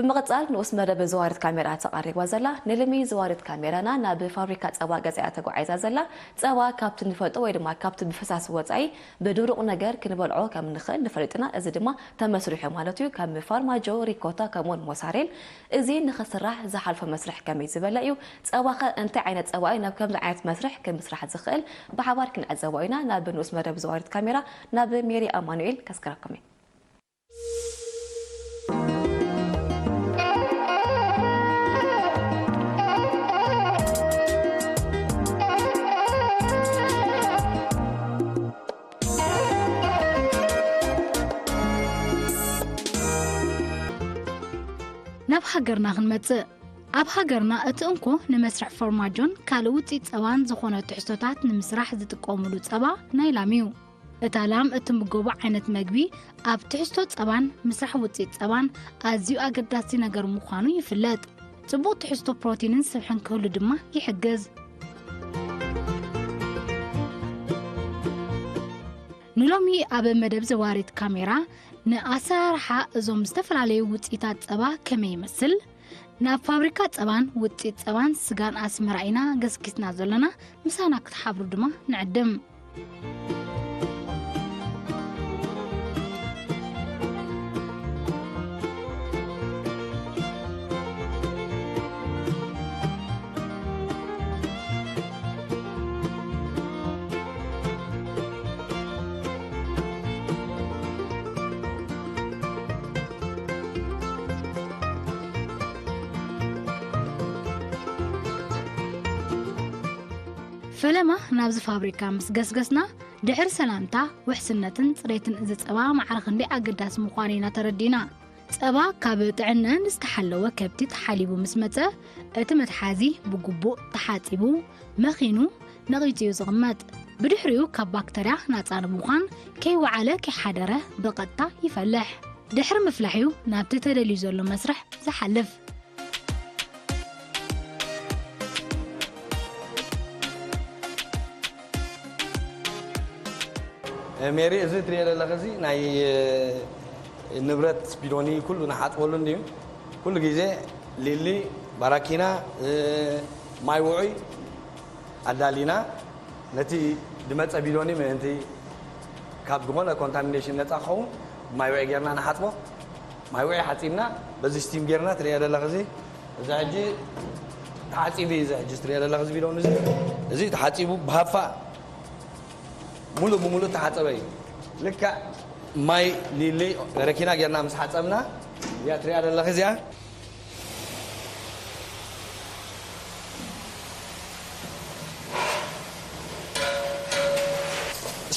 ብምቕጻል ንኡስ መደብ ዘዋሪት ካሜራ ተቓሪባ ዘላ። ንልሚ ዘዋሪት ካሜራና ናብ ፋብሪካ ጸባ ገጻ እያ ተጓዒዛ ዘላ። ጸባ ካብቲ ንፈልጦ ወይ ድማ ካብቲ ብፈሳሲ ወጻኢ ብድሩቕ ነገር ክንበልዖ ከም ንኽእል ንፈልጥና። እዚ ድማ ተመስሪሑ ማለት እዩ። ከም ፋርማጆ፣ ሪኮታ ከምኡውን ሞሳሬል። እዚ ንኽስራሕ ዝሓልፎ መስርሕ ከመይ ዝበለ እዩ? ጸባኸ እንታይ ዓይነት ጸባ እዩ ናብ ከምዚ ዓይነት መስርሕ ክምስራሕ ዝኽእል? ብሓባር ክንዕዘቦ ኢና። ናብ ንኡስ መደብ ዘዋሪት ካሜራ ናብ ሜሪ ኣማኑኤል ከስክረኩም እየ። ናብ ሃገርና ክንመጽእ። ኣብ ሃገርና እቲ እንኮ ንመስርሕ ፎርማጆን ካልእ ውጽኢት ጸባን ዝኾነ ትሕዝቶታት ንምስራሕ ዝጥቀሙሉ ጸባ ናይ ላም እዩ። እታ ላም እትምገቦ ዓይነት መግቢ ኣብ ትሕዝቶ ጸባን ምስራሕ ውጽኢት ጸባን ኣዝዩ ኣገዳሲ ነገር ምዃኑ ይፍለጥ። ጽቡቕ ትሕዝቶ ፕሮቲንን ስብሕን ክህሉ ድማ ይሕግዝ። ንሎሚ ኣብ መደብ ዘዋሪት ካሜራ ንኣሰራርሓ እዞም ዝተፈላለዩ ውጽኢታት ጸባ ከመይ ይመስል፣ ናብ ፋብሪካ ጸባን ውጽኢት ጸባን ስጋን ኣስመራ ኢና ገስጊስና ዘሎና። ምሳና ክትሓብሩ ድማ ንዕድም። ፈለማ ናብዚ ፋብሪካ ምስ ገስገስና፣ ድሕሪ ሰላምታ፣ ውሕስነትን ጽሬትን እዚ ጸባ ማዕረ ክንደይ ኣገዳሲ ምዃኑ ኢና ተረዲና። ጸባ ካብ ጥዕነን ዝተሓለወ ከብቲ ተሓሊቡ ምስ መጸ፣ እቲ መትሓዚ ብግቡእ ተሓጺቡ፣ መኺኑ፣ ነቒጹ እዩ ዝቕመጥ። ብድሕሪኡ ካብ ባክተርያ ናጻ ንምዃን ከይወዓለ ከይሓደረ ብቐጥታ ይፈልሕ። ድሕሪ ምፍላሕ እዩ ናብቲ ተደልዩ ዘሎ መስርሕ ዝሓልፍ። ሜሪ፣ እዚ ትሪኦ ዘለኺ እዚ ናይ ንብረት ቢዶኒ ኩሉ ንሓፅበሉ እንድዩ። ኩሉ ግዜ ሊሊ፣ ባራኪና፣ ማይ ውዑይ ኣዳሊና ነቲ ዝመፀ ቢዶኒ ምእንቲ ካብ ዝኾነ ኮንታሚኔሽን ነፃ ክኸውን ማይ ውዑይ ጌርና ንሓፅቦ። ማይ ውዑይ ሓፂብና በዚ ስቲም ጌርና ትሪኦ ዘለኺ እዚ፣ እዚ ሕጂ ተሓፂቡ እዩ። እዚ ሕጂ ትሪኦ ዘለኺ እዚ ቢዶኒ እዚ፣ እዚ ተሓፂቡ ብሃፋ ሙሉእ ብሙሉእ ተሓፀበ እዩ። ልክዕ ማይ ሊሊ በረኪና ጌርና ምስ ሓፀብና፣ እዚኣ ትሪኣ ዘለኺ እዚኣ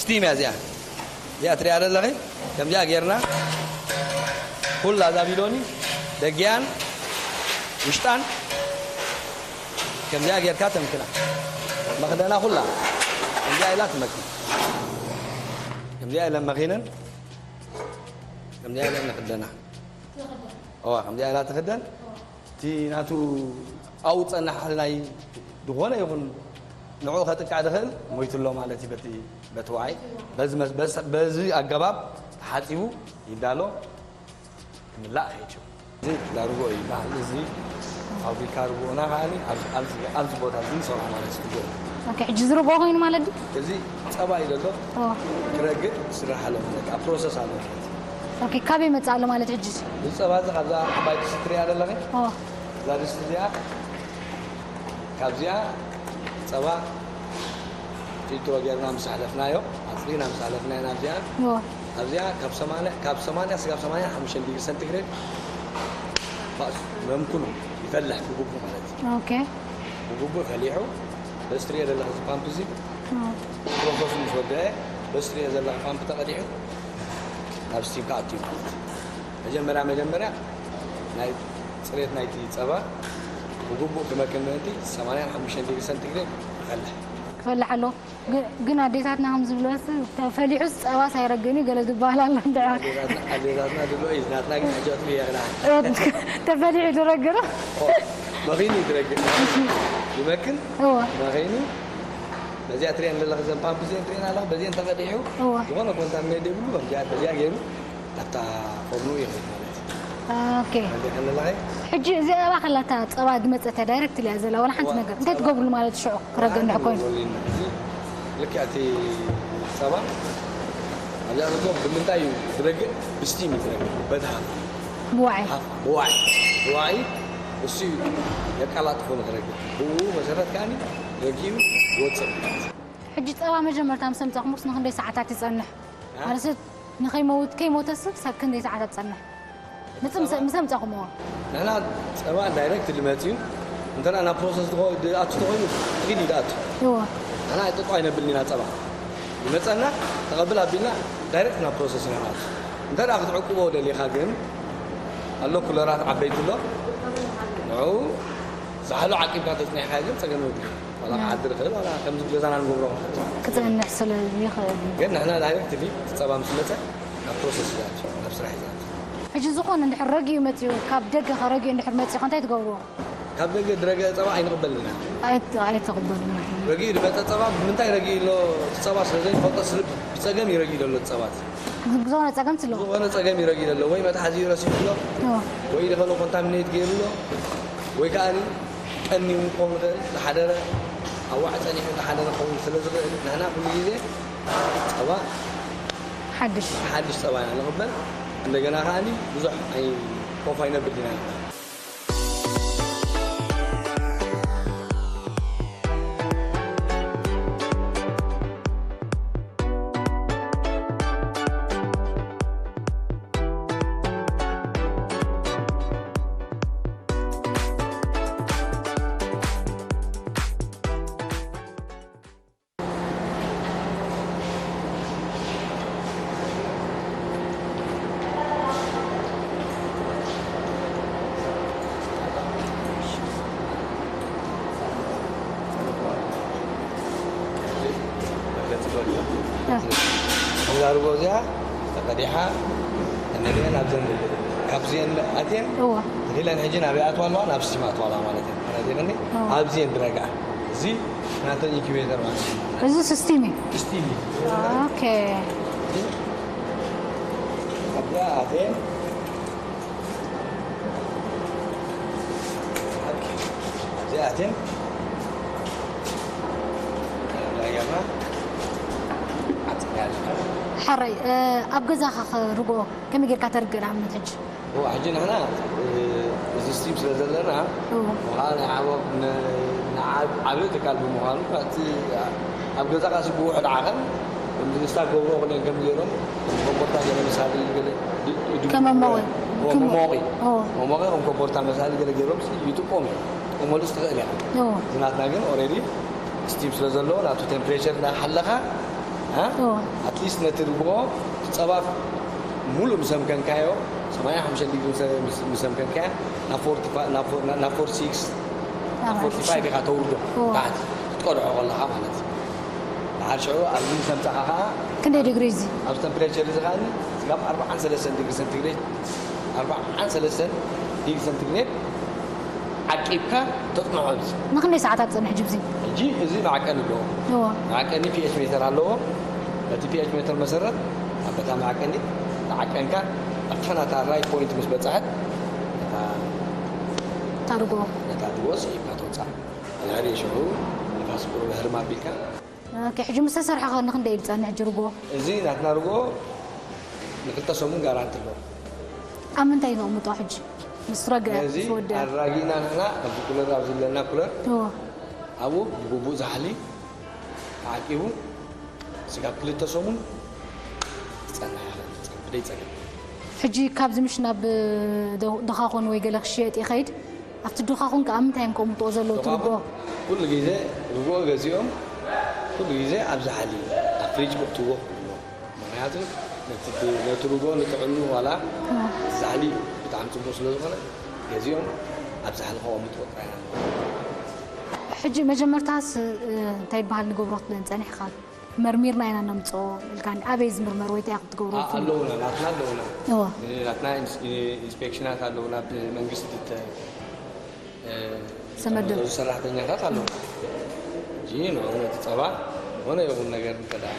ስቲም እያ። እዚኣ፣ እዚኣ ትሪኣ ዘለኺ ከምዚኣ ጌርና ኩላ እዛ ቢዶኒ ደጊኣን ውሽጣን ከምዚኣ ጌርካ ተምክና። መኽደና ኩላ ከምዚኣ ኢላ ትመክን። ከምዚኣ ኢለን መኺነን፣ ከምዚኣ ኢለን ንኽደና። እዋ፣ ከምዚኣ ኢላ ትኽደን። እቲ ናቱ ኣብኡ ዝጸንሕ ናይ ዝኾነ ይኹን ንዕኡ ከጥቅዕ ዝኽእል ሞይቱ ኣሎ ማለት እዩ። በቲ፣ በቲ ዋዓይ፣ በዚ መስ-፣ በስ-፣ በዚ ኣገባብ ተሓጺቡ ይዳሎ። ክምላእ ከይችል። እዚ ዳርጎ ይበሃል። እዚ ፋብሪካ ርጎና ከኣ ኣብዚ፣ ኣብዚ፣ ኣብዚ ቦታ እዚ ንሰርሖ ማለት እዩ። ኦኬ፣ ሕጂ እዚ ርጎ ኮይኑ ማለት ድዩ? እዚ ጸባ እዩ ዘሎ። ኦ። ክረግእ ይስራሕ ኣሎ ማለት እዩ። ኣብ ፕሮሰስ ኣሎ ማለት እዩ። ኦኬ፣ ካበይ ይመጽእ ኣሎ ማለት ሕጂ? እዚ ጸባ እዚ ካብዛ ዓባይ ድስቲ ትሪኣ ዘለኺ? ኦ። እዛ ድስቲ እዚኣ ካብዚኣ ጸባ ፊልትሮ ጌርና ምስ ኣሕለፍናዮ፣ ኣጽሪና ምስ ኣሕለፍናዮ ናብዚኣ፣ እወ። ኣብዚኣ ካብ ሰማንያ፣ ካብ ሰማንያ ስጋብ ሰማንያ ሓሙሽተ ዲግሪ ሰንቲግሬድ ባእሱ መምክኑ ይፈልሕ ብግቡእ ማለት እዩ። ኦኬ። ብግቡእ ፈሊሑ፣ በዚ ትሪኦ ዘለኺ እዚ ፓምፕ እዚ እወ። ፕሮሰሱ ምስ ወደአ፣ በዚ ትሪኦ ዘለኺ ፓምፕ ተቐዲሑ ናብ ስቲም ክኣቱ እዩ ማለት እዩ። መጀመርያ፣ መጀመርያ ናይ ጽሬት ናይቲ ጸባ ብግቡእ ክመክን ምእንቲ ሰማንያ ሓሙሽተ ዲግሪ ሰንቲግሬድ ይፈልሕ። ክፈልሕ ኣለዎ። ግ-፣ ግን ኣዴታትና ከም ዝብለስ ተፈሊሑስ ጸባስ ኣይረግን እዩ ገለ ዝበሃል ኣሎ እንድዒ። ኣዴታትና፣ ኣዴታትና ዝብሎ እዩ፣ ናትና ግን ሕጂ ኣጥቢቕና። ተፈሊሑ ድረግር። ኦ፣ መኺኑ እዩ ድረግር። ይመክን፣ እወ። መኺኑ። በዚኣ ትሪአን ዘለኺ እዘን ፓምፕ እዚአን ትሪአን ኣለኺ፣ በዚአን ተቐዲሑ እወ። ዝኾነ ኮንታሚኔት ዘይብሉ በዚኣ፣ በዚኣ ገይሩ ኣብታ ፎርኑ ይኸይድ ማለት እዩ። ኦኬ። ሕጂ እዚኣ ኣባኻ ላታ ጸባ ዝመጸት ዳይሬክት እያ ዘላ፣ ዋላ ሓንቲ ነገር። እንታይ ትገብርሉ ማለት ሽዑ ክረገ እንድሕር ኮይኑ? ልክዕ እቲ ጸባ ኣብዚኣ ዘሎ ብምንታይ እዩ ዝረግእ? ብስቲም እዩ ዝረግእ። በቲ ሃፍ። ብዋዒ። ሃፍ፣ ብዋዒ። ብዋዒ እሱ እዩ የቀላጥፎ ንክረግእ። ብኡ መሰረት ከኣኒ ረጊኡ ይወጽእ። ሕጂ ጸባ መጀመርታ ምስ ኣምጻኹምስ ንክንደይ ሰዓታት ይጸንሕ? እ? ማለት ንኸይመውት፣ ከይሞተስ ሰብ ክንደይ ሰዓታት ጸንሕ? ምጽ-፣ ምስ፣ ምስ ኣምጻኹምዎ? ንሕና ጸባ ዳይሬክት ዝመጽእ እዩ። እንተ ናብ ፕሮሰስ ዝኸ-፣ ዝኣቱ ተኾይኑ፣ ግን እዩ ዝኣቱ። እዎ። ንሕና ጥጦ ኣይነብልን ኢና ጸባ። ይመጸና፣ ተቐብል ኣቢልና፣ ዳይሬክት ናብ ፕሮሰስ ኢና ንኣቱ። እንተ ደኣ ክትዕቅቦ ደሊኻ ግን፣ ኣሎ ኩለራት ዓበይቲ ኣሎ። ንዕኡ ዝሓሉ ዓቂብካ ተጽኒሕካ ግን ጸገም የብሉን። ዋላ ያ። ክሓድር ይኽእል፣ ዋላ ከምዚ ገዛና ንገብሮ ንኽእል። ክጸንሕ ስለ ይኽእል እዩ። ግን ንሕና ዳይሬክትሊ እቲ ጸባ ምስ መጸ ናብ ፕሮሰስ እዩ ዝኣቱ፣ ናብ ስራሕ እዩ ዝኣቱ። ሕጂ ዝኾነ እንድሕር ረጊኡ መጺኡ፣ ካብ ደገ ከ ረጊኡ እንድሕር መጺኡ ከ እንታይ ትገብርዎ? ካብ ደገ ዝረገ ጸባ ኣይንቕበልን ኢና። ኣይት-፣ ኣይትቕበሉን። ረጊኡ ዝመጸ ጸባ ብምንታይ ረጊኡ ኣሎ፣ እቲ ጸባ ስለ ዘይንፈልጦ፣ ስለ ብጸገም እዩ ረጊኡ ዘሎ እቲ ጸባ እቲ። ዝኾነ ጸገም ስለ ዝኾነ ጸገም እዩ ረጊኡ ዘሎ፣ ወይ መትሓዚኡ ረሲዑ ኣሎ፣ እዎ። ወይ ዝኾነ ኮንታሚኔት ገይሩ ኣሎ፣ ወይ ከኣ ቀንዩ ክኸውን ይኽእል፣ ዝሓደረ፣ ኣብ ዋዒ ጸኒሑ ዝሓደረ ክኸውን ስለ ዝኽእል፣ ንሕና ኩሉ ግዜ ጸባ ሓድሽ። ሓድሽ ጸባ ኢና ንቕበል። እንደገና ከኣ ብዙሕ ኣይ-፣ ኮፍ ኣይነብል ኢና። እዛ ርጎ እዚኣ ተቐዲሓ፣ ተመሊአን ኣብዘን፣ ካብዚአን ኣትየን፣ እወ። ተኺለን ሕጂ ናበይ ኣትዋ ኣለዋ? ናብ ስቲም ኣትዋ ኣለዋ ማለት እዩ። ተረዲእክኒ? እወ። ኣብዚአን ዝረግኣ። እዚ ናተን ኢንኩቤተር ማለት እዩ። እዚ ስቲም እዩ? ስቲም እዩ። ኦኬ። ኣብዚኣ ኣትየን፣ እዚኣትን ላያና ዓጽና ኣለና። ሓራይ፣ እ፣ ኣብ ገዛኻ ከ ርጎ ከመይ ጌርካ ተርግእ ንኣብነት ሕጂ? እዋ፣ ሕጂ ንሕና፣ እ፣ እዚ ስቲም ስለ ዘለና፣ እዎ። ውሃ ናይ ዓቦ ን-፣ ንዓብ-፣ ዓብዪ ትካል ብምዃኑ፣ እቲ ኣብ ገዛኻ ሲ ብውሕድ ዓቐን፣ ከምዚ ንስታ ገብሮ ክደን ከም ገይሮም፣ ኮቦርታ ገለ መሳሊ ገለ ድ-፣ ድ-፣ ከመ መወ-፣ ኦ፣ ከመ-፣ መሞቒ። ኦ። መሞቒ ከም ኮቦርታ መሳሊ ገለ ገይሮም ሲ ይጥቀሙ እዮም። ክመልስ ትኽእል ኢኻ። ኦ። እዚ ናትና ግን ኦልሬዲ ስቲም ስለ ዘለዎ፣ ናቱ ቴምፕሬቸር እንዳሓለኻ፣ እ? ኦ። ኣትሊስት ነቲ ርግኦ፣ እቲ ጸባ ሙሉእ ምስ ኣምከንካዮ፣ ሰማንያ ሓሙሽተ ዲግሪ ምስ፣ ምስ፣ ምስ ኣምከንካዮ፣ ናብ ፎርቲ ፋይቭ፣ ናብ ፎር-፣ ናብ ፎርቲ ሲክስ፣ ናብ ኣርባዕተ ፎርቲ ፋይቭ ኢኻ ተውርዶ፣ ኦ። ታሕቲ፣ ክትቀድሖ ከለኻ ማለት እዩ። ደሓር ሽዑ ኣብዚ ምስ ኣምጻኻ ኸኣ፣ ክንደይ ዲግሪ እዚ? ኣብዚ ቴምፕሬቸር እዚ ኸኣ፣ ስጋብ ኣርብዓን ሰለስተን ዲግሪ ሰንቲግሬድ፣ ኣርብዓን ሰለስተን ዲግሪ ሰንቲግሬድ ዓቂብካ ተጽንሖ ኣብዚ። ንኽንደይ ሰዓታት ጸንሕ ሕጂ እዚ? ሕጂ እዚ መዓቀኒ ኣለዎ። እዎ። መዓቀኒ ፒኤች ሜተር ኣለዎ። በቲ ፒኤች ሜተር መሰረት ኣብ በታ መዓቀኒ ተዓቀንካ ኣብታ ናታ ራይት ፖይንት ምስ በጻሐት ነታ ታርጎ። ነታ ድዎ ስሒብካ ተውጻእ። ድሕሪ ሽዑ ንፋስ ቁሩብ ህርም ኣቢልካ። ኦኬ፣ ሕጂ ምስ ተሰርሐ ኸ ንኽንደይ እዩ ዝጸንሕ ሕጂ ርጎ? እዚ ናትና ርጎ ንክልተ ሰሙን ጋራንቲ ኣለዎ። ኣብ ምንታይ ነቕምጦ ሕጂ? ምስ ረገ-፣ ነዚ ምስ ወደ-፣ ኣራጊና ንሕና ኣብዚ ኩለር፣ ኣብዚ ዘለና ኩለር፣ እዎ። ኣብኡ ብግቡእ ዛሕሊ ተዓቂቡ ስጋብ ክልተ ሰሙን ክጸንሕ ይኽእል፣ ብደይ ጸገም። ሕጂ ካብዚ ምሽ ናብ ዶ-፣ ዶኻኹን ወይ ገለ ክሽየጥ ይኸይድ? ኣብቲ ዶኻኹን ከኣ ምንታይ እዮም ከቕምጥዎ ዘለዉ እቲ ርጎ? ኩሉ ግዜ ርጎ ገዚኦም ኩሉ ግዜ ኣብ ዛሕሊ ኣብ ፍሪጅ ክእትዎ ክብሎ። ምኽንያቱ ነቲ፣ ነቲ ርጎ ንጥዕኑ ዋላ ዛሕሊ ብጣዕሚ ጽቡቕ ስለ ዝኾነ ገዚኦም ኣብ ዛሕሊ ከቐምጥዎ ጥራይ ኢና። ሕጂ መጀመርታስ፣ እ፣ እንታይ ይበሃል ንገብሮ ክትብለን ጸኒሕካ? መርሚርና ኢና ነምጽኦ ኢልካኒ። ኣበይ ዝምርመር ወይ እንታይ ክትገብሩ ኣ-፣ ኣለውና፣ ናትና ኣለውና። እወ። እ፣ ናትና ኢንስ-፣ ኢ-፣ ኢንስፔክሽናት ኣለውና፣ ብመንግስቲ ዝተ-፣ እ፣ ዝተመደቡ። ዝተመደቡ ሰራሕተኛታት ኣለዉ። ሕጂ ንዕኡ ነቲ ጸባ ዝኾነ ይኹን ነገር እንተ ደኣ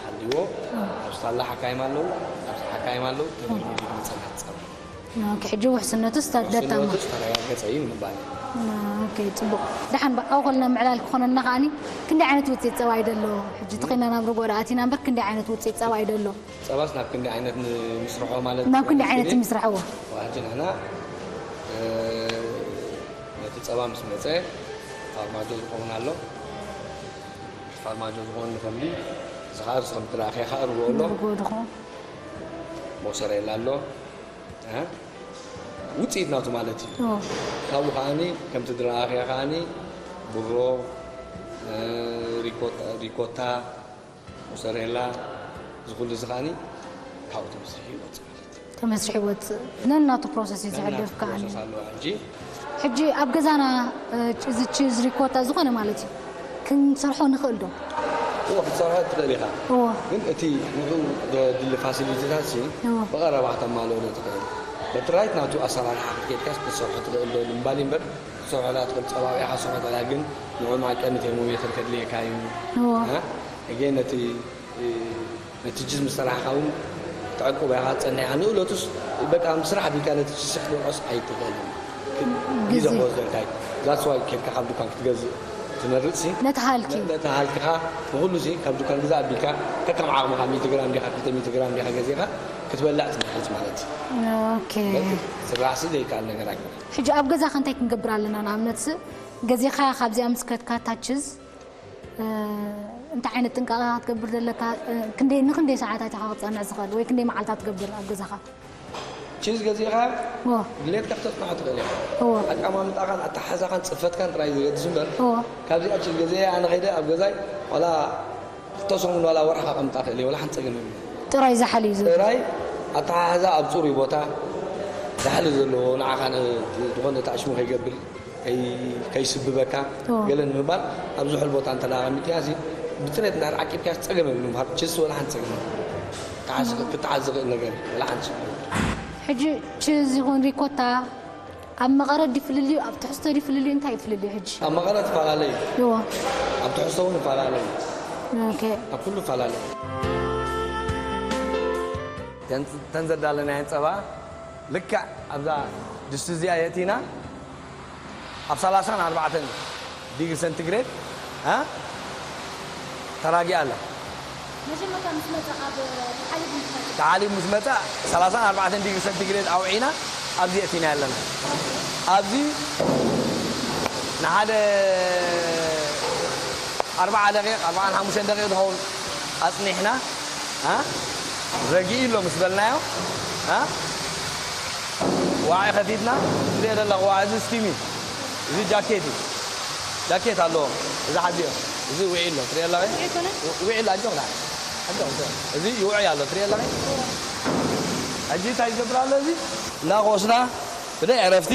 ሃልይዎ፣ እወ። ኣብ ሳላ ሓካይም ኣለዉ፣ ኣብዚ ሓካይም ኣለዉ፣ ተመርሚሩ ዝመጸና ጸባ። ኦኬ፣ ሕጂ ውሕስነቱስ ተ-፣ ደተማ። ውሕስነቱስ ተረጋገጸ እዩ ንምባል። ኦኬ፣ ጽቡቕ። ደሓን ብ-፣ ኣብኡ ከለና ምዕላል ክኾነና ከኣኒ ክንደይ ዓይነት ውጽኢት ጸባ እዩ ደሎ? ሕጂ ተኺልና ናብ ርጎ ደኣ ኣቲና እምበር ክንደይ ዓይነት ውጽኢት ጸባ እዩ ደሎ? ጸባስ ናብ ክንደይ ዓይነት ንምስርሖ ማለት ናብ ክንደይ ዓይነት ንምስርሕዎ? ሕጂ ንሕና፣ እ፣ ነቲ ጸባ ምስ መጸ ፋርማጆ ዝኸውን ኣሎ። ፋርማጆ ዝኸውን ንኸምዲ፣ እዚ ኸኣ ርስ ከምቲ ደኣ ኸኣ ርጎ ኣሎ። ርጎ ድኹም። ሞሰሬላ ኣሎ። እ? ውጽኢት ናቱ ማለት እዩ። ኦ። ካብኡ ከኣኒ ከምቲ ድረኣኽያ ከኣኒ ብሮ፣ እ፣ ሪኮታ፣ ሪኮታ፣ ሞሰሬላ፣ እዚ ኩሉ እዚ ከኣኒ ካብኡ ተመስሪሑ ይወጽእ ማለት እዩ። ተመስሪሑ ይወጽእ። ነናቱ ፕሮሰስ እዩ ዝሕልፍ ነናቱ ከኣኒ። ፕሮሰስ ኣለዎ ሕጂ። ሕጂ ኣብ ገዛና፣ እ፣ እዚ ቺዝ ሪኮታ ዝኾነ ማለት እዩ። ክንሰርሖ ንኽእል ዶ? እዎ፣ ክትሰርሖ ትኽእል ኢኻ። እዎ። ግን እቲ ንዕኡ ዘድሊ ፋሲሊቲታት ሲ እዎ። ብቐረባ ከተማልኦ ዶ ትኽእል? በቲ ራይት ናቱ ኣሰራርሓ ክትከይድካስ ክትሰርሖ ትኽእል ዶ ንምባል እምበር፣ ክትሰርሖ ላ ትኽእል፣ ጸባብ ኢኻ ክትሰርሖ ትኽእል፣ ግን ንዕኡ መዓቀኒ ቴርሞሜትር ከድልየካ እዩ። እዎ። እ? እጌ ነቲ፣ እ፣ ነቲ ቺዝ ምስ ሰራሕኻ እውን ክትዕቅቦ ኢኻ፣ ክትጸንሕ ኢኻ። ንእለቱስ በቃ ምስራሕ ቢልካ ነቲ ቺዝ ክትበልዖስ ኣይትኽእልን። ክ-፣ ግዜ ግዜ። ክወስደልካ እዩ። That's why ኬድካ ካብ ዱካን ክትገዝእ ትመርጽ ሲ። ነቲ ሃልኪ። ነ-፣ ነቲ ሃልክኻ ብኹሉ ሲ ካብ ዱካን ግዛእ ኣቢልካ ከከም ዓቕምኻ ሚእቲ ግራም ዲኻ፣ ክልተ ሚእቲ ግራም ዲኻ ገዚእኻ ክትበልዕ ትመርጽ ማለት እዩ። ኦኬ። በርግጥ ስራሕ ሲ ዘይከኣል ነገር ኣይኮነን። ሕጂ ኣብ ገዛኻ እንታይ ክንገብር ኣለና? ንኣብነት ሲ ገዚእኻ ካብዚኣ ምስ ከድካ እታ ቺዝ፣ እ፣ እንታይ ዓይነት ጥንቃቐ ክትገብር ዘለካ? እ፣ ክንደይ፣ ንክንደይ ሰዓታት ኢኻ ክትጸንዕ ዝኽእል ወይ ክንደይ መዓልታት ትገብር ኣብ ገዛኻ? ቺዝ ገዚእኻ እዎ። ድሌትካ ክተጽንዖ ትኽእል ኢኻ። እዎ። ኣቀማምጣኻን ኣተሓሕዛኻን ጽፈትካን ጥራይ ዝገድስ እምበር፣ እዎ። ካብዚኣ ቺዝ ገዚአ ኣነ ኸይደ ኣብ ገዛይ ዋላ ክልተ ሰሙን ዋላ ወርሒ ከቐምጣ እኽእል እየ፣ ዋላ ሓንቲ ጸገም የብሉን። ጥራይ ዝሓል እዩ ዝብል። ጥራይ ኣተሓሕዛ ኣብ ጽሩይ ቦታ፣ ዛሕሊ ዘለዎ፣ ንዓኻ ን-፣ ዝኾነ ተኣሽሙ ከይገብር፣ ከይ-፣ ከይስብበካ፣ እዎ። ገለ ንምባል ኣብ ዝሑል ቦታ እንተ ደኣ ኣቐሚጥካሲ፣ ብጽሬት እንድሕር ዓቂብካስ ጸገም የብሉን። ምኽንያቱ ቺዝ ዋላ ሓንቲ ጸገም የብሉን። ክተሓዝ-፣ እዎ። ክተሓዝ ዝኽእል ነገር እዩ፣ ዋላ ሓንቲ ችግር የብሉን። ሕጂ ቺዝ ይኹን ሪኮታ ኣብ መቐረት ድዩ ፍልልዩ፣ ኣብ ትሕዝቶ ድዩ ፍልልዩ፣ እንታይ እዩ ፍልልዩ ሕጂ? ኣብ መቐረት ይፈላለ እዩ። እዎ። ኣብ ትሕዝቶ እውን ይፈላለ እዩ። ኦኬ። ኣብ ኩሉ ይፈላለ እዩ። ተን-፣ ተን ዘዳለናየን ጸባ ልክዕ ኣብዛ ድስቲ እዚኣ የእቲና ኣብ ሰላሳን ኣርባዕተን ዲግሪ ሰንቲግሬድ፣ እ፣ ተራጊኣ ኣላ። መጀመርታ ምስ መጸ ካብ ተሓሊቡ ምስ መጸ? ተሓሊቡ ምስ መጸ ሰላሳን ኣርባዕተን ዲግሪ ሰንቲግሬድ ኣውዒና ኣብዚ የእቲና ኣለና። ኣብዚ ንሓደ ኣርባዓ ደቂቕ፣ ኣርባዓን ሓሙሽተን ደቂቕ ዝኸውን ኣጽኒሕና፣ እ፣ ረጊኡ ኣሎ ምስ በልናዮ፣ እ፣ ዋዒ ከፊትና፣ ትሪኦ ዘለኹ ዋዒ፣ እዚ ስቲም እዩ። እዚ ጃኬት እዩ። ጃኬት ኣለዎ። እዚ ሓዚኦ። እዚ ውዒ ኣሎ። ትሪኦ ኣለኺ? ውዒ ኮነ? ውዒ ኣሎ። ኣጆኺ ደኣ። ኣጆኺ፣ ኣጆኺ። እዚ ይውዒ ኣሎ። ትሪኦ ኣለኺ? ሕጂ እንታይ ይገብር ኣሎ እዚ? እናኾስና ብደይ ዕረፍቲ።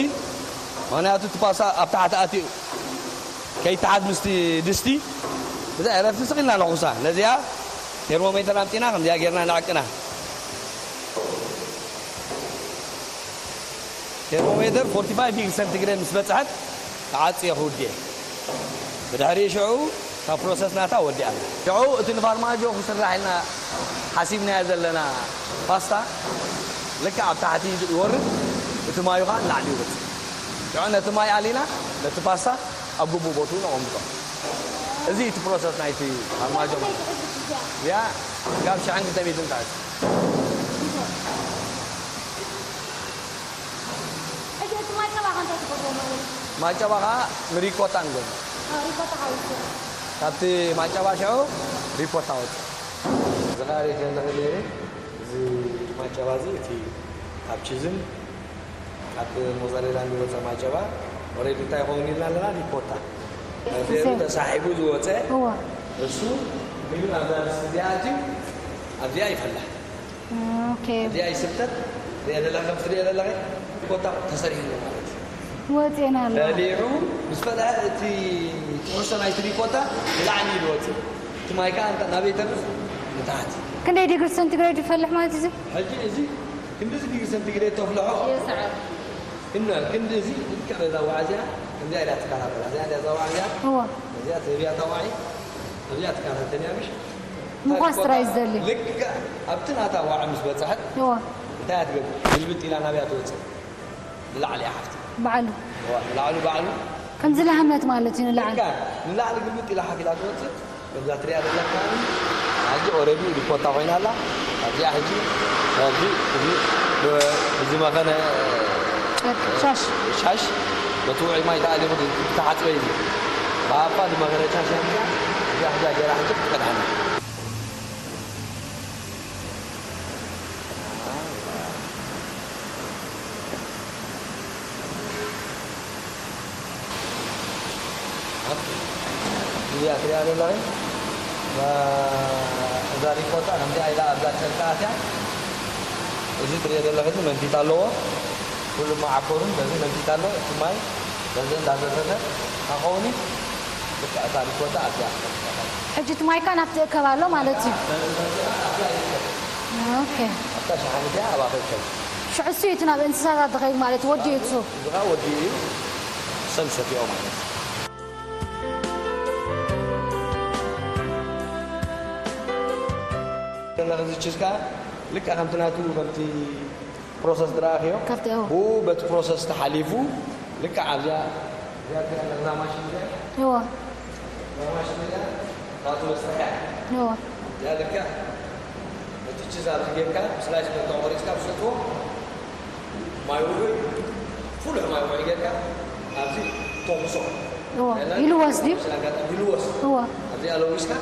ምኽንያቱ እቲ ፓስታ ኣብ ታሕቲ ኣትዩ ከይተሓዝ ምስቲ ድስቲ። ብደይ ዕረፍቲ ስቕ ኢልና ነኹሳ። ነዚኣ ቴርሞሜተር ኣምጺና ከምዚኣ ጌርና ንዕቅና። ቴርሞሜተር ፎርቲ ፋይቭ ዲግሪ ሰንቲግሬድ ምስ በጽሐት ተዓጽየ ክውድየ። ብድሕሪ ሽዑ እታ ፕሮሰስ ናታ ወዲኣ። ሽዑ እቲ ንፋርማጆ ክስራሕ ኢልና ሓሲብናዮ ዘለና ፓስታ ልክዕ ኣብ ታሕቲ ይወርድ፣ እቲ ማዩ ኸኣ ንላዕሊ ይወጽእ። ሽዑ ነቲ ማይ ኣሊና ነቲ ፓስታ ኣብ ግቡእ ቦትኡ ነቐምጦ። እዚ እቲ ፕሮሰስ ናይቲ ፋርማጆ ማለት እዩ። እዚኣ ካብ ሽሕን ክልተ ሚእትን ትሕዝ። ሕጂ እቲ ማይ ጸባ ከ እንታይ ትገብሮ ማለት እዩ? ማይ ጸባ ከኣ ንሪኮታ ንገብሮ። አ፣ ሪኮታ ሓዊሱ። ካብቲ ማይ ጸባ ሽዑ ሪኮታ ወጽእ። ዝኻሪ ከለኺ ነይሩ፣ እዚ ማይ ጸባ እዚ እቲ ካብ ቺዝን ካብ ሞዛሬላን ዝወጸ ማይ ጸባ ኦሬዲ እንታይ ይኸውን ኢልና ኣለና? ሪኮታ። እዚ እሱ ተሳሒቡ ዝወጸ እዋ። እሱ ምግቢ ኣብዛ ድስቲ እዚኣ ኣትዩ ኣብዚኣ ይፈላሕ። ኦኬ። እዚኣ ይስብተት፣ ትሪኦ ዘለኺ፣ ከምቲ ትሪኦ ዘለኺ፣ ኮታ ተሰሪሑ ኣሎ ማለት እዩ። ወፂኤና ኣሎ። በሊዑ ምስ ፈለሐ፣ እቲ ትሕዝቶ ናይቲ ሪኮታ ንላዕሊ እዩ ዝወፅእ። እቲ ማይ ከዓ እንተ-፣ ናበይ ተርፍ? ንታሕቲ። ክንደይ ዲግሪ ሰንቲግሬድ ይፈልሕ ማለት እዩ? ሕጂ እዚ ክንድዚ ዲግሪ ሰንቲግሬድ ተፍልሖ። የስዓብ። ክንዲ፣ ክንዲ እዚ ልክዕ በዛ ዋዕ እዚኣ፣ ከምዚኣ ኢላ ትከታተላ። እዚኣ እንዲያ እዛ ዋዕ እዚኣ። እዋ። እዚኣ ትህብያ እታ ዋዒ፣ እዚኣ ትከታተልያ ምሽ? ምዃስ ጥራይ ዝደሊ። ልክዕ ኣብቲ ናታ ዋዒ ምስ በጽሐት፣ እዋ። እቲ እንታይ እያ ትገብር? ግልብጥ ኢላ ናብያ ትወፅእ? ንላዕሊ እያ ሓፍቲ። ባዕሉ እዋ፣ ንላዕሉ ባዕሉ ከምዚ ላህመት ማለት እዩ ንላዕሊ። በቃ ንላዕሊ ግልብጥ ኢላ ሓፍ ኢላ ትወፅእ። ከምዛ ትሪኣ ዘለካ ሕጂ ኦረዲ ሪፖርታ ኮይና ኣላ። ኣብዚኣ ሕጂ ኣብዚ እዚ ብ- እዚ መኸነ ጨርቂ ሻሽ ሻሽ በቲ ውዑይ ማይ ተኣሊኹ ተሓፅበ እዩ። ብኣፋ ዝመኸነ ሻሽ እያ እዚኣ። እዚኣ ሕጂ ገይራ ሕጂ ክትቀድሓና። እዚኣ ትሪኣ ዘለኺ እዛ ሪኮታ ከምዚኣ ኢላ ኣብዛ ጨርቂ ኣትያ። እዚ ትሪኦ ዘለኺ እዚ መንፊት ኣለዎ። ኩሉ መዓኮሩን በዚ መንፊት ኣለዎ። እቲ ማይ በዚ እንዳዘፈፈ ኣኸውን እዩ። ልክዕ እታ ሪኮታ ኣብዚኣ ክትጠቀም። ሕጂ እቲ ማይካ ናብቲ እከብ ኣሎ ማለት እዩ። ኦኬ። ኣብታ ሸሓኒት እያ ኣብኣ ክእከብ። ሽዑ እሱ እዩ እቲ ናብ እንስሳታት ዝኸይድ ማለት እዩ፣ ወዲኡ እሱ። እዚ ኸዓ ወዲኡ እዩ። ሰብ ሰቲኦ ማለት እዩ። ከለኺ እዚ ችዝ ከኣ ልክዕ ከምቲ ናቱ ከምቲ ፕሮሰስ ዝረኣኽዮ ካብቲ፣ ኦ። ብኡ በቲ ፕሮሰስ ተሓሊፉ ልክዕ ኣብዚኣ እዚኣ እዛ ማሽን እዚኣ እዎ እዛ ማሽን እዚኣ ናቱ መስርሕያ እዎ እዚኣ ልክዕ እቲ ችዝ ኣብዚ ጌርካ ስላይስ በታ ቆሪፅካ ብሰትዎ ማይ ውዑይ ፍሉሕ ማይ ውዑይ ጌርካ ኣብዚ ተኹሶ እዎ ይልወስ ድዩ? ስለ ኣጋጣሚ ይልወስ እዎ ኣብዚኣ ለዊስካ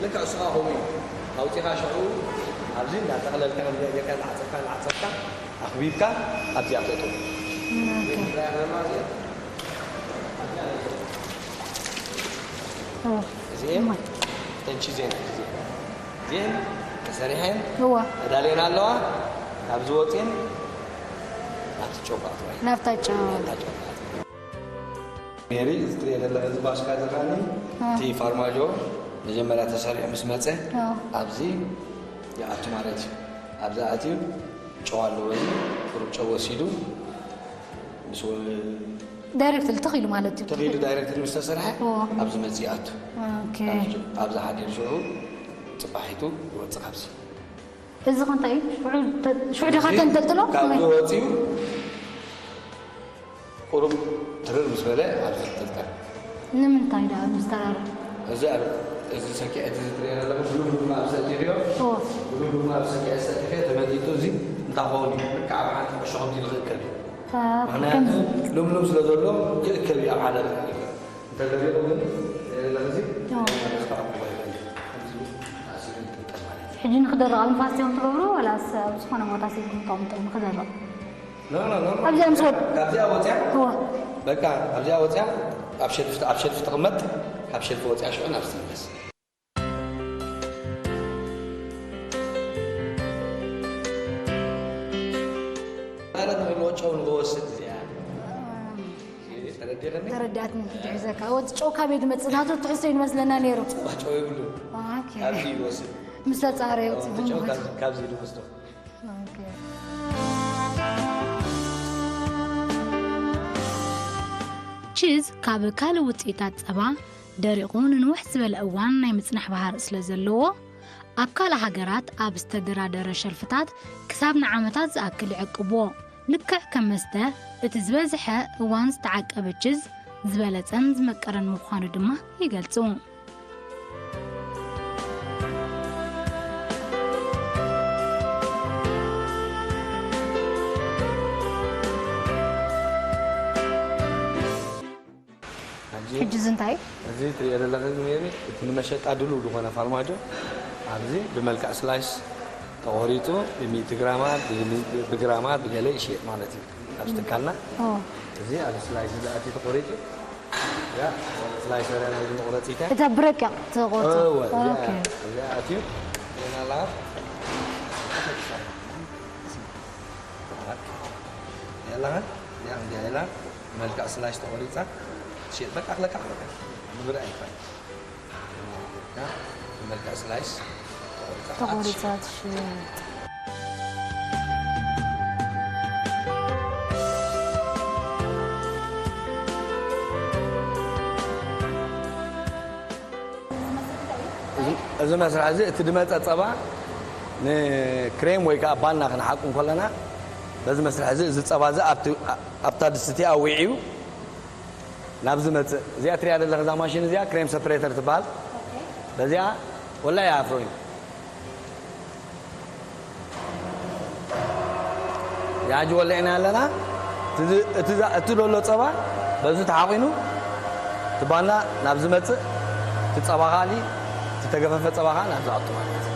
ልክዕ እሱ ከዓ ከምኡ እዩ ኣውፂኻ ሽዑ ኣብዚ እንዳጠቕለልካ ጌርካ እንዳዓፀፍካ እንዳዓፀፍካ ኣኽቢብካ ኣብዚኣ ተእትዎ ኦኬ። እዎ እዚኤን ተንቺ ዜን እዚኤን እዚኤን ተሰሪሐን እዎ ተዳልየን ኣለዋ ኣብዚ ወፂን ኣብቲ ጨውቃት ወይ ናብታ ጨው ናብታ ጨውቃት ሜሪ እዚ ትሪኦ ዘለኺ እዚ ባሽካ ዝረኣኒ አ። እቲ ፋርማጆ መጀመርያ ተሰሪዑ ምስ መፀ አ። ኣብዚ ይኣቱ ማለት እዩ። ኣብዚ ኣትዩ ጨው ኣለዎ እዚ ቁሩብ ጨው ወሲዱ ምስ ወ- ዳይሬክት ተኺሉ ማለት እዩ። ተኺሉ ዳይሬክት ምስ ተሰርሐ ኦ። ኣብዚ መፅእ ይኣቱ። ኦኬ። ኣብዚ ሓዲሩ ሽዑ ፅባሒቱ ይወፅእ ካብዚ። እዚ ከ እንታይ እዩ? ሽዑ ተ- ሽዑ ዲኻ ተንጠልጥሎ? ካብዚ ወፂኡ ቁሩብ ትርር ምስ በለ ኣብዚ ተንጠልጠል። ንምንታይ ደኣ ምስተራረ? እዚ ኣብ እዚ ሰኪዐ እዚ ትሪኦ ዘለኹ ብሉም ሉም ኣብ ሰቲኽዮ ኦ። ብሉም ሉም ኣብ ሰኪዐ ሰቲኸ ተመጢጡ እዚ እንታይ ኸውን እዩ? ልክዕ ኣብ ሓንቲ ቁሾ ከምዚ ኢሉ ክእከብ እዩ። አ፣ ምክንያቱ ከምዚ ሉም ሉም ስለ ዘሎ ክእከብ እዩ ኣብ ሓደ ክእከብ። እንተደሪቑ ግን እዚ ኦ። ኣእሲሩ ይጥንጠል ማለት እዩ። ሕጂ ንክደርቕ ኣብ ንፋስ እዮም ትገብሩ ወላስ ኣብ ዝኾነ ቦታ ሲልኩም ተቐምጦ ንክደርቕ? ኖ ኖ ኖ ኣብዚኣ ምስ ወድ- ካብዚኣ ወፅያ እዎ በቃ ካብዚኣ ወፅያ ኣብ ሸልፍ ኣብ ሸልፍ ትቕመጥ ካብ ሸልፍ ወፅያ ሽዑ ናብ ትምለስ። ማለት ንክልኦ ጨው ንክወስድ እዚኣ ተረዲእኽኒ። ተረዳእትኒ ትሕዘካ ወቲ ጨው ካበይ ዝመፅእ ናቱ ትሕዝቶ እዩ ንመስለና ነይሩ። ጨው የብሉን። ኦኬ። ካብዚ ይወስድ ምስ ተፃረየ እቲ ውፅእ ጨው ካብዚ- ካብዚ ይወስዶ። ኦኬ። ቺዝ ካብ ካልእ ውፅኢታት ጸባ ደሪቑ ንንውሕ ዝበለ እዋን ናይ ምጽናሕ ባህሪ ስለ ዘለዎ፣ ኣብ ካልእ ሃገራት ኣብ ዝተደራደረ ሸልፍታት ክሳብ ንዓመታት ዝኣክል ይዕቅብዎ። ልክዕ ከም መስተ፣ እቲ ዝበዝሐ እዋን ዝተዓቀበ ቺዝ ዝበለጸን ዝመቀረን ምዃኑ ድማ ይገልጹ። ሕጂ ሕጂ እዚ እንታይ እዩ? እዚ ትሪኦ ዘለኺ ሜሪ እቲ ንመሸጣ ድሉው ዝኾነ ፋርማጆ ኣብዚ ብመልክዕ ስላይስ ተቖሪፁ ብሚእቲ ግራማት ብሚ- ብግራማት ብገለ ይሽየጥ ማለት እዩ ኣብዚ ትካልና። ኦ፣ እዚ ኣብ ስላይስ ዝኣቲ ተቖሪፁ ያ ስላይስ ወደ ናይ መቑረፂተ እታ ብረቂቕ ትቆርጾ። እወ ኦኬ። እዚኣ ኣትዩ ዜና ኣለኻ ኣለኻ እዚኣ እዚኣ ኢላ መልክዕ ስላሽ ተቆሪፃ ትሽየጥ በቃ ክለካ ንብረ ኣይፋል መልክዕ ስላሽ ተቆሪፃ ተቆሪጻ ትሽየጥ። እዚ መስርሕ እዚ እቲ ድመፀ ፀባ ንክሬም ወይ ከዓ ባና ክንሓቁ እንከለና በዚ መስርሕ እዚ፣ እዚ ፀባ እዚ ኣብቲ ኣብታ ድስቲ እቲኣ ውዒዩ ናብዚ መፅእ። እዚኣ ትሪኣ ዘለኻ እዛ ማሽን እዚኣ ክሬም ሰፕሬተር ትበሃል። በዚኣ ወላ ይኣፍሮ እዩ። ያጅ ወለዕና ኣለና። እቲ ዝ- እቲ ዛ- እቲ ዘሎ ፀባ በዚ ተሓቂኑ እቲ ባና ናብ ዝመፅእ፣ እቲ ፀባ ካሊ እቲ ተገፈፈ ፀባ ከዓ ናብ ዝኣቱ ማለት እዩ።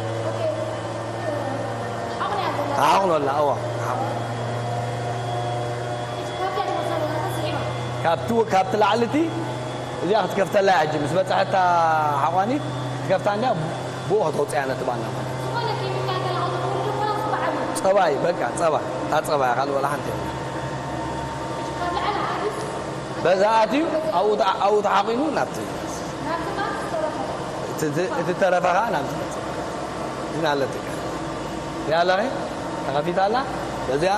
ተሓቕኖ ኣላ። እዋ፣ ተሓቕኖ። ካብቲ ካብቲ ላዕሊ እቲ እዚኣ ክትከፍተላ እያ ሕጂ ምስ በፃሐታ ሓቋኒት ክትከፍታ እንዲያ ብኡ ከተውፅያ ነቲ ባና ማለት እዩ። ጸባይ በቃ ጸባ እታ ጸባ እያ ካልእ ወላ ሓንቲ የብላ። በዛ ኣትዩ ኣብኡ ተዓ- ኣብኡ ተሓቂኑ ናብቲ እቲ- እቲ ተረፈ ከዓ ናብቲ መጽእ። እዚን ኣለትካ ያለኸ ተኸፊታ ኣላ። በዚኣ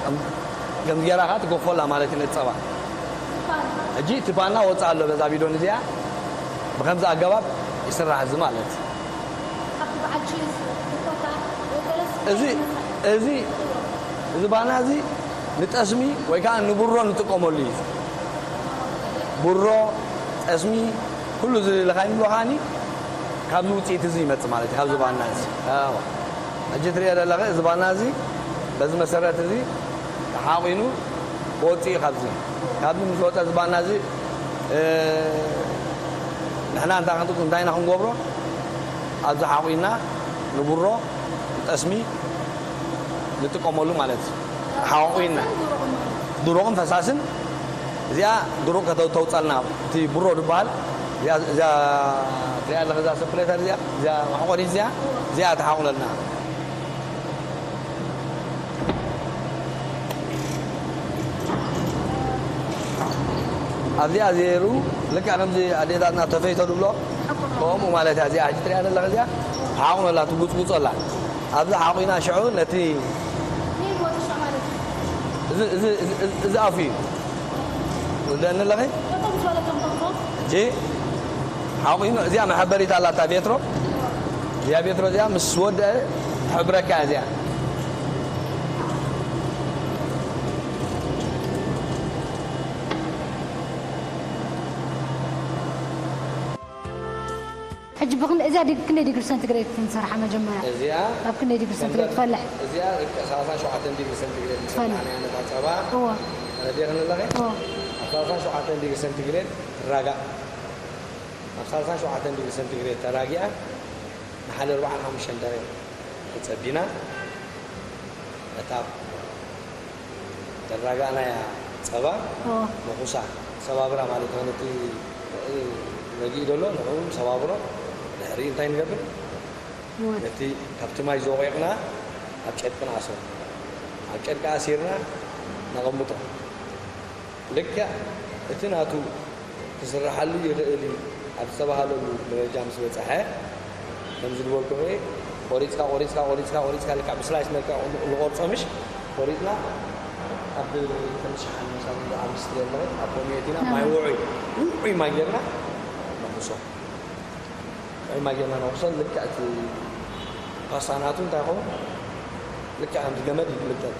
ከም- ከምዚ ገይራ ከዓ ትገፎላ ማለት እዩ ነቲ ጸባ። ሕጂ እቲ ባና ወፅእ ኣሎ በዛ ቢዶን እዚኣ ብከምዚ ኣገባብ ይስራሕ እዚ ማለት እዩ። ካብቲ በዓል ቺዝ፣ ሪኮታ፣ ወይ ገለስ እዚ እዚ እዚ ባና እዚ ንጠስሚ ወይ ከዓ ንቡሮ ንጥቀመሉ እዩ። ቡሮ፣ ጠስሚ፣ ኩሉ እዚ ልኻይ ንብሎ ከዓኒ ካብዚ ውፅኢት እዚ ይመፅእ ማለት እዩ። ካብዚ ባና እዚ ኣዋ። ሕጂ ትሪኦ ዘለኺ እዚ ባና እዚ በዚ መሰረት እዚ ተሓቒኑ ክወፅእ እዩ። ካብዚ ካብዚ ምስ ወፀ እዚ ባና እዚ እ፣ ንሕና እንታይ ክንጥቁ እንታይ ኢና ክንገብሮ ኣብዚ ሓቑና ንቡሮ ንጠስሚ ንጥቀመሉ ማለት እዩ። ሓቑና ድሩቕን ፈሳስን እዚኣ ድሩቕ ከተውፀልና እቲ ቡሮ ዝበሃል እዚኣ እዚኣ ትሪኣ ኣለኻ እዛ ሰፕሌተር እዚኣ እዚኣ መሕቆሪት እዚኣ እዚኣ ተሓቑነልና። ኣብዚኣ ዘይሩ ልክዕ ከምዚ ኣዴታትና ተፈይቶ ድብሎ ከምኡ ማለት እያ። እዚኣ ሕጂ ትሪኣ ዘለኻ እዚኣ ሓቑኖላ ትጉፅጉፆላ ኣብዚ ሓቑና ሽዑ ነቲ እዚ ኣፉ እዩ ወደኒ ኣለኺ ሕጂ ሓቑኑ እዚኣ መሐበሪት ኣላታ ቤትሮ እዚኣ ቤትሮ እዚኣ ምስ ወደአ ትሕብረካ እዚኣ ሕጂ ብክን እዚኣ ዲግ ክንደይ ዲግሪ ሰንቲግሬድ ክንሰርሓ መጀመርያ እዚኣ ኣብ ክንደይ ዲግሪ ሰንቲግሬድ ትፈልሕ እዚኣ ርቀ ሰላሳ ሸውዓተ ዲግሪ ሰንቲግሬድ ትፈልሕ ንሰርሓ ነታ ጸባ እዋ ረዲያ ክንለኸ እዋ ኣብ ሰላሳ ሸውዓተ ዲግሪ ሰንቲግሬድ ትራጋእ ኣብ ሰላሳ ሸውዓተ ዲግሪ ሰንቲግሬድ ተራጊኣ ንሓደ ኣርባዓን ሓሙሽተን ደቂቕ ተጸቢና እታ ተራጋእናያ ጸባ እዋ መኹሳ ሰባብራ ማለት ነው ነቲ ረጊእ ዘሎ ንዕኡ ሰባብሮ ድሕሪ እንታይ ንገብር እዋ ነቲ ካብቲ ማይ ዘወቂቕና ኣብ ጨርቂ ንኣስሮ ኣብ ጨርቂ ኣሲርና ነቐምጦ ልክዕ እቲ ናቱ ክስርሓሉ ይኽእል እዩ ኣብ ዝተባህለሉ ደረጃ ምስ በፅሐ ከምዚ ዝበልኩም ርእ ቆሪፅካ ቆሪፅካ ቆሪፅካ ቆሪፅካ ልክዕ ብስላይስ መልክዕ ንቆርፆ ምሽ ቆሪፅና ኣብ ከምዚ ሸሓኒ መሳሊ ኣብ ምስቲ ዘለኹ ኣብ ኮሚኒቲና ማይ ውዑይ ውዑይ ማይ ጌርና ነኹሶ ውዑይ ማይ ጌርና ነኹሶ ልክዕ እቲ ፓስታ ናቱ እንታይ ይኸውን ልክዕ ከምዚ ገመድ ይግልጠጥ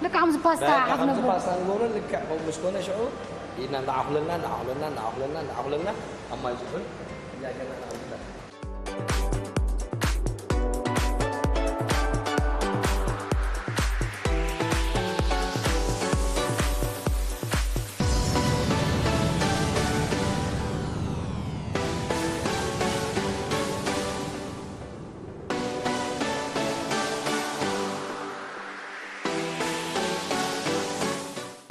ልክዕ ከምዚ ፓስታ በቃ ከምዚ ሓፍነቦ ፓስታ ንገብሮ ልክዕ ከምኡ ምስ ኮነ ሽዑ ኢድና እንዳዓኹለልና እንዳዓኹለልና እንዳዓኹለልና እንዳዓኹለልና ኣብ ማይ ዝሑል እዚኣ ገና ንኣምዳ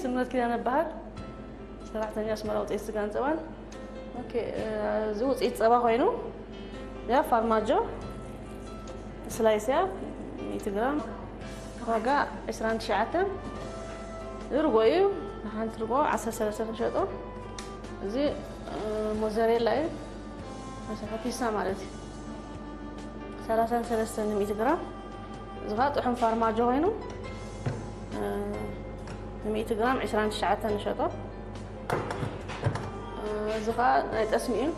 ስምረት ኪዳነ እበሃል። ሰራሕተኛ ኣስመራ ውፅኢት ስጋን ፀባን። ኦኬ፣ እዚ ውፅኢት ፀባ ኮይኑ ያ ፋርማጆ ስላይስ ያ ሚእቲ ግራም ዋጋ ዕስራን ትሽዓተን ርጎ እዩ። ንሓንቲ ርጎ ዓሰርተ ሰለስተ ክንሸጦ እዚ ሞዘሬላ እዩ። መሰፈቲሳ ማለት እዩ። ሰላሳን ሰለስተን ሚእቲ ግራም። እዚ ኸዓ ጥሑም ፋርማጆ ኮይኑ እ፣ ንሚእቲ ግራም ዕስራን ትሽዓተን ንሸጦ። እ፣ እዚ ኸዓ ናይ ጠስሚ እዩ።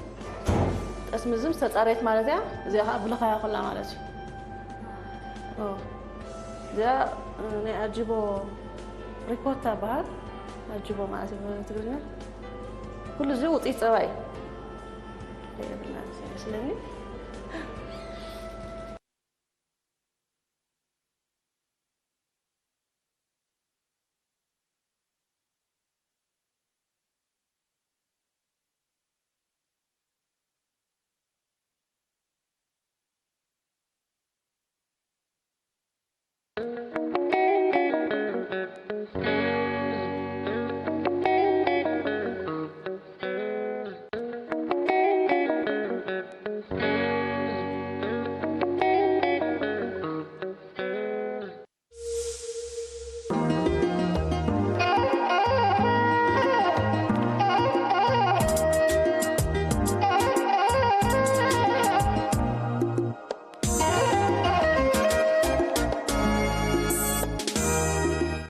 ጠስሚ ዝም ዝተፃረየት ማለት እያ። እዚኣ ኸዓ ብልኻያ ኩላ ማለት እዩ። ኦ፣ እዚኣ እ፣ ናይ ኣጅቦ ሪኮታ በሃል። ኣጅቦ ማለት እዩ ብትግርኛ። ኩሉ እዚ ውፅኢት ፀባ እዩ። የብልና ስለኒ